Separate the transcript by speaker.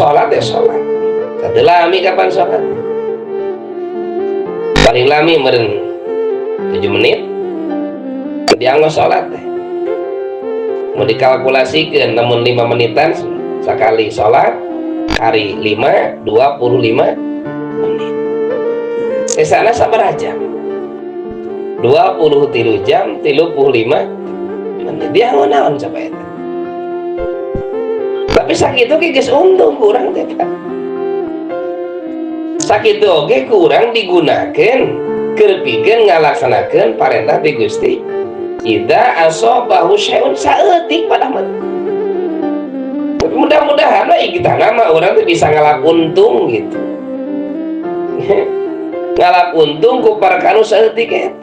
Speaker 1: Sholat ya sholat. Satu lami kapan sholat? Paling lami meren 7 menit. Dianggo sholat teh. Mau dikalkulasikan, namun 5 menitan sekali sholat, hari 5, 25 menit. Sesana sabaraha jam? 23 jam 35 menit. Dia naon coba eta? Tapi sakitu ge geus untung kurang teh, Pak. Sakitu oge kurang digunakeun keur pikeun ngalaksanakeun parentah ti Gusti. Idza asobahu syai'un, saeutik pada mah. Tapi mudah-mudahan lah kita nama orang tuh bisa ngalap untung gitu. Ngalap untung ku perkara saeutik eta.